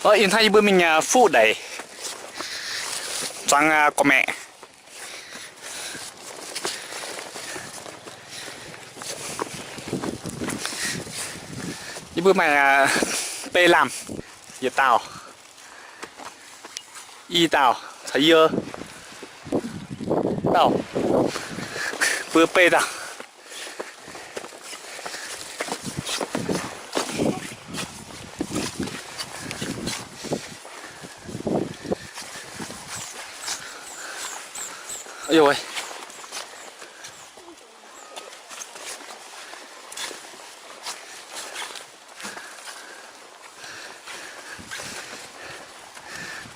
Ih hnoi yie mbuo mingh fuqv ndeic, zuangx gorqv-maeqc. Yie mbuo maaih beiv lamh, yietc dauh, i dauh caux yie dauh, mbuo beiv dauh.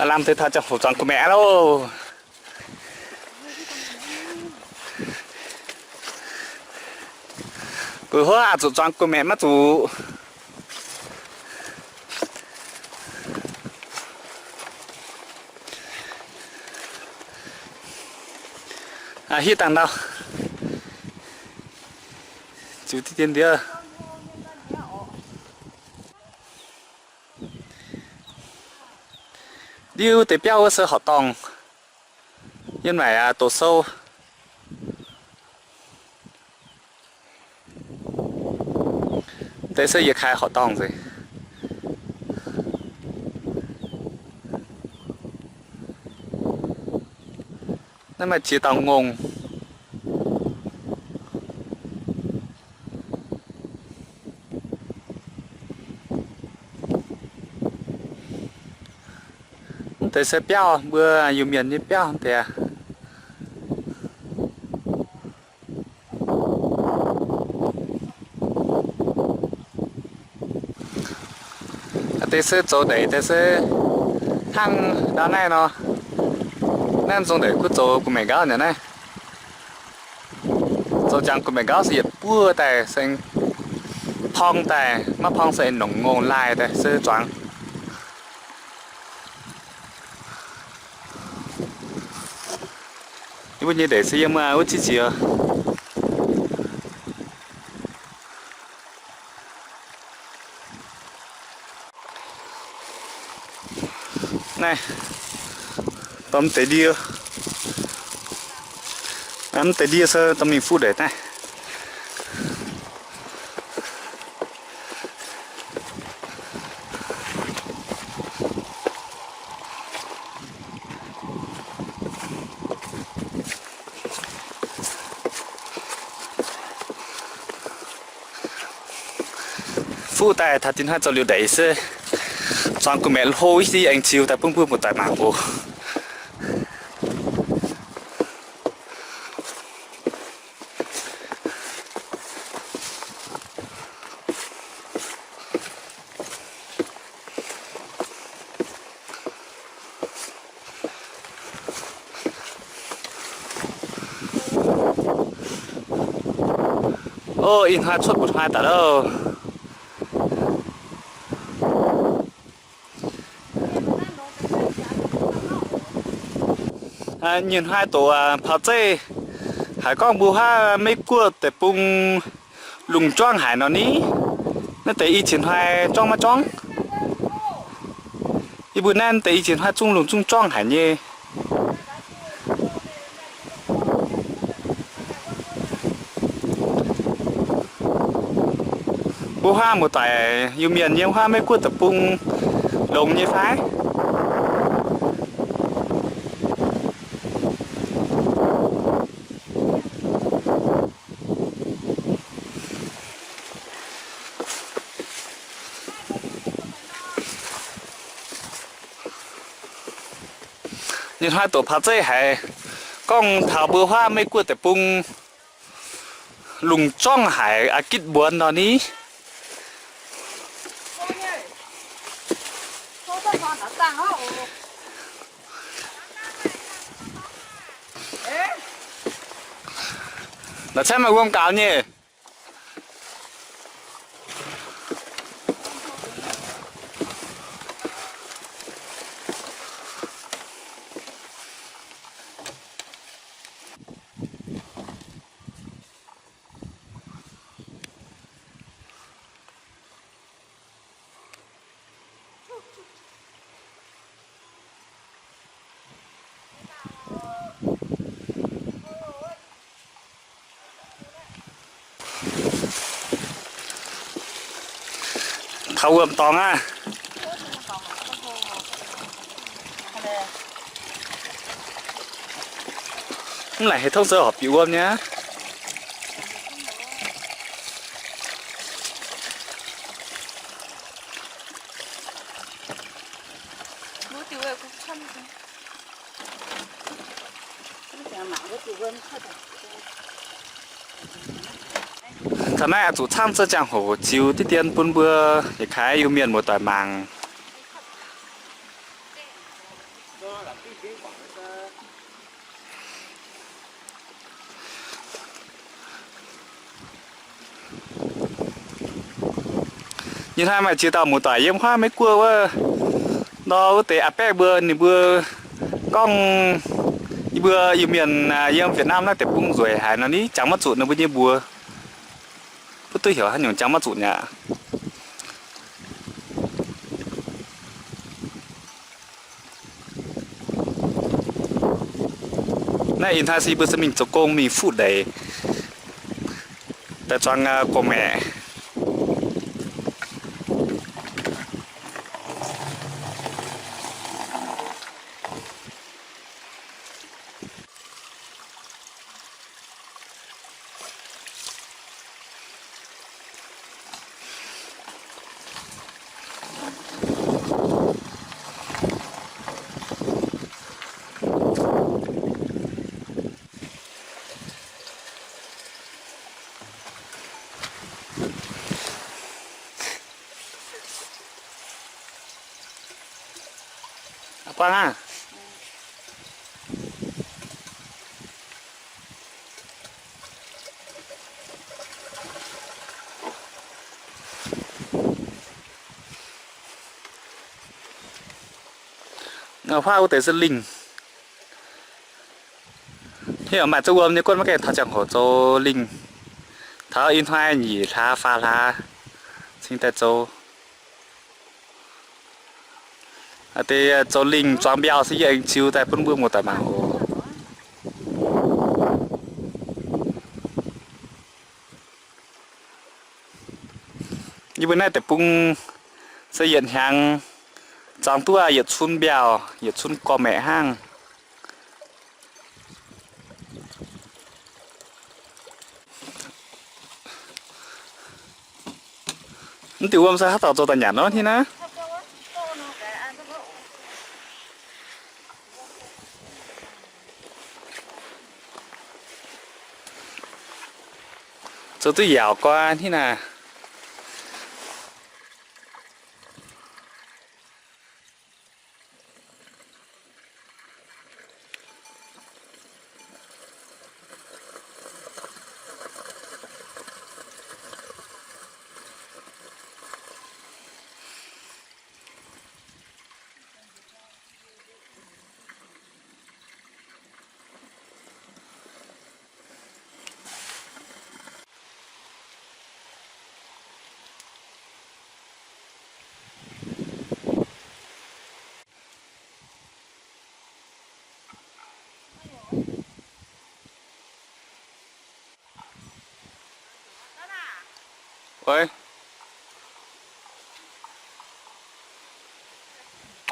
Lamh deix taux ziangh hoc zuangx gorqv-maeqc loh. Mbuo huov aqc zuqc zuangx gorqv-maeqc maiv zuqc. Hiuv dangh ndau, ziux diqv dien ndiev. Ndiuv deix biauv wuov se horqc dorngh, yiem naaic doqc sou. Deix se yietc kaaix horqc dorngh nzengc. Naaiv maaih ziex dauh ngongh. Mv deix se biauv, mbuo Iu-Mienh nyei biauv deix. Deix se zoux ndeic deix se hnangv ndau naaiv nor. Naaiv zong ndeic kuv zoux gu'maeqc nqauv nyei naaiv. Zoux jangx gu'maeqc nqauv se yietc buov daaih se porng daaih, maiv porng se nongc ngongh laaih daaih se zuangx. Yie mbuo nyei ndeic se yiem wuov ziex ziex. Naaiv, dorh mv deix ndie, mv deix ndie se dorh mingh fuqv ndeic naaiv. Fuqv daaih taux dinh hnoi zoux liuz ndeic se zuangx gu'maeqc hlo i sic aengx ziux daaih bun mbuo muoz-doic mangc oc. Ov, ih hnoi cuotv mbu'hnoi daaih loh. Nyei hnoi doqc paux zeiv haiz gorngv mbuo huaav Meiv Guoqv deic-bung lungh juangv haic nor ni. Naaiv deix i ziex hnoi juangv maiv juangv? Yie mbuo naaiv deix i ziex hnoi zungv lungh zungv juangv haic nyei. Mbuo huaav muoz-doic Iu-Mienh nyei huaav Meiv Guoqv deic-bung longx nyei fai? Nyei hnoi doqc paux zeiv haiz gorngv taux mbuo huaav Meiv Guoqv deic-bung lungh juangv haic aqv, gitv mbuonx nor ni. Naaiv camv maaih wuom gaux nyei. Taux wuom dorngx aqv. Mv laaic hec tongv zoux horpc bieqc wuom nyei aqv. Taux naaiv oix zuqc camv za'gengh hoc ziux diqv dien bun mbuo yietc kaaix Iu-Mienh muoz-doic mangc. Nyei hnoi maaih ziex dauh muoz-doic yiem huaav Meiv Guoqv wuov, nor wuov deix a'baeqv mbuo, ninh mbuo gorngv yie mbuo Iu-Mienh yiem Việt Nam naaiv deic-bung nzueic haic nor, ninh jangx maiv zuqc ninh mbuo nyei mbuox. Mv duqv heuc haaix nyungc jangx maiv zuqc nyei aqv. Naaiv ih hnoi se mbuo se mingh zoux gong mingh fuqv ndeic daaih zuangx gorqv-maeqc. Buangh aqv. Huaav wuov deix se lingh. Hnangv maaih zoux wuom nyei guonv maiv gaengh taux ziangh hoc zoux lingh. Taux ih hnoi nyic hlaax faam hlaax cingx daaih zoux. Deix zoux lingh zuangx mbiauh se yie aengx ziux daaih bun mbuo muoz-doic mangc oc. Yie mbuo naaiv deic-bung se yietc hnyangx zuangx duqv yietc cun mbiauh, yietc cun gorqv-maeqc hnangv. Mv diuh wuom se haaix dauh zoux daaih nyanc nor, hnangv naaiv. Zoux duqv yaauc guai hnangv naaiv.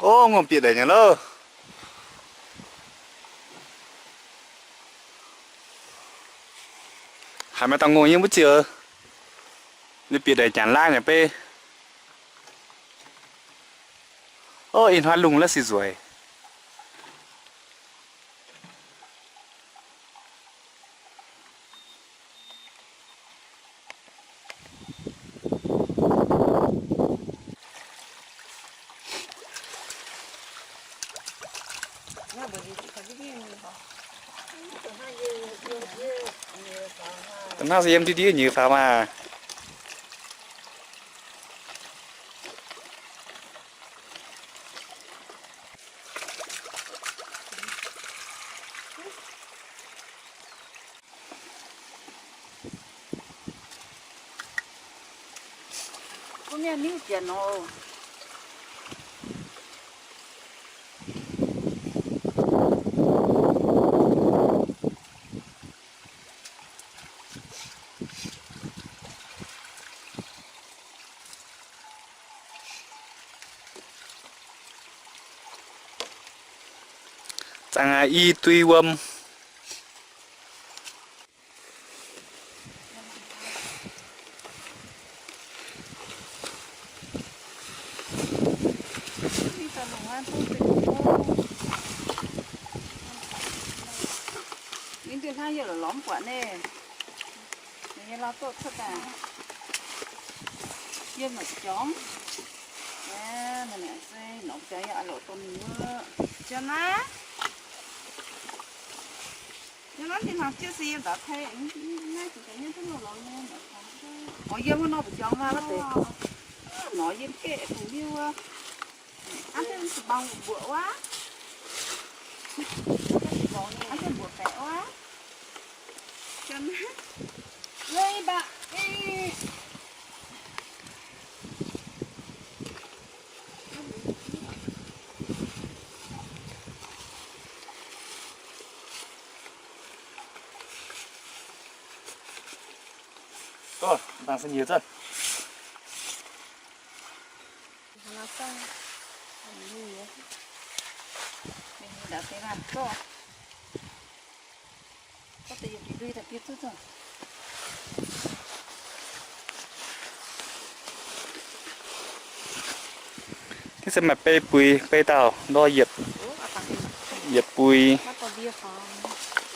Ov, ngomh bieqc ndeic nyanc loh. Haiz maaih dauh ngongh yiem wuov ziouc, bieqc ndeic nyanc laav nyanc beiv. Ov, ih hnoi lungh la'sic nzueic. Hnangv se yiem ndie ndie nyei faaux maah. Zaangc i dui wuom. Mv duqv hnangv yie lorz mv buatc naaiv. Yie lorz doqv cuotv daaih. Yiem norqc jorngv. Aa, norqc jorngv yaac loc dongh mingh wuov. Jorngv naaiv. Yiem naaiv tin-hnaangx jienv se yiem ndau tei, naaiv zungv yiem duqv loz-loz nyei. Orv, yiem wuov nor mbu'jorngx maah, wuov deix. Norqc yiem gaeqv bungx liuv wuov. Aav, se mbuoqc wuov. Aav, se mbuoqc baeqc wuov. Ov, dangh se nyiec zanh. Naaiv se maaih bei buix, bei dauh ndor yietc, yietc buix,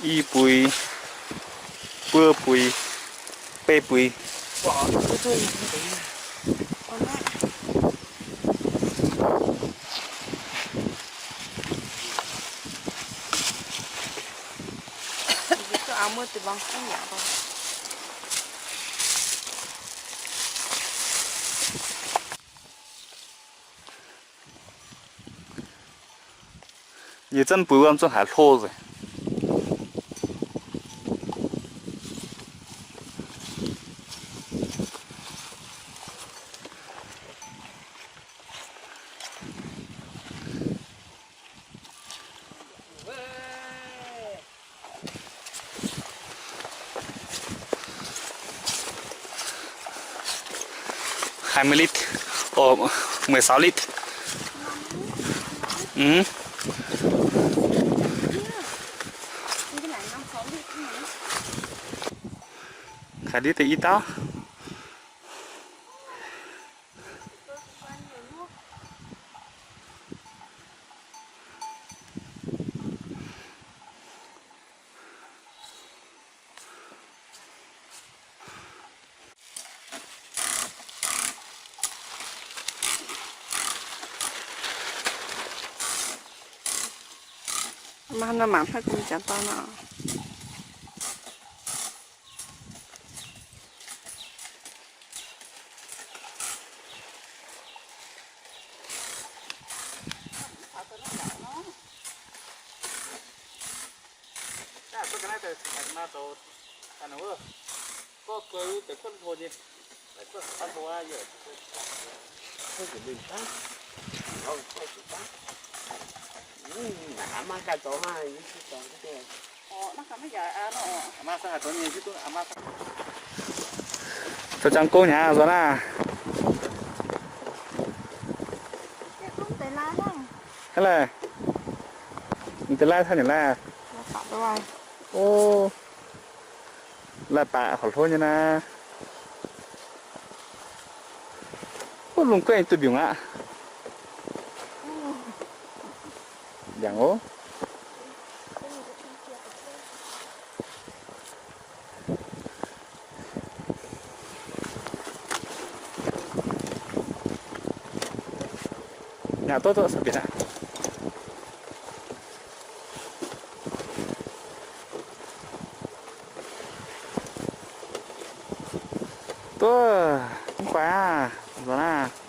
i buix, buo buix, bei buix. Nyiec zanh buix wuom zungv haiz hlo nzengc. Hai mươi lít. Ov, mười sáu lít. Mv, khai lít deix i dauh. Mangc haaix nor mangc haaix gomh jangx dorn nor. Zoux jangx gouv nyei nzuonx naaiv. Hnangv naaiv, mv deix laaih caux nyei laaih. O, laaih baac horpc hlo nyei naaiv. Wuov lungh gueiv duqv mbiungc aqv. Ndiangx ov. Ngaqc duqv duqv saax bieqc aqv. Duqv mv guaix aqv, nzuonx aqv.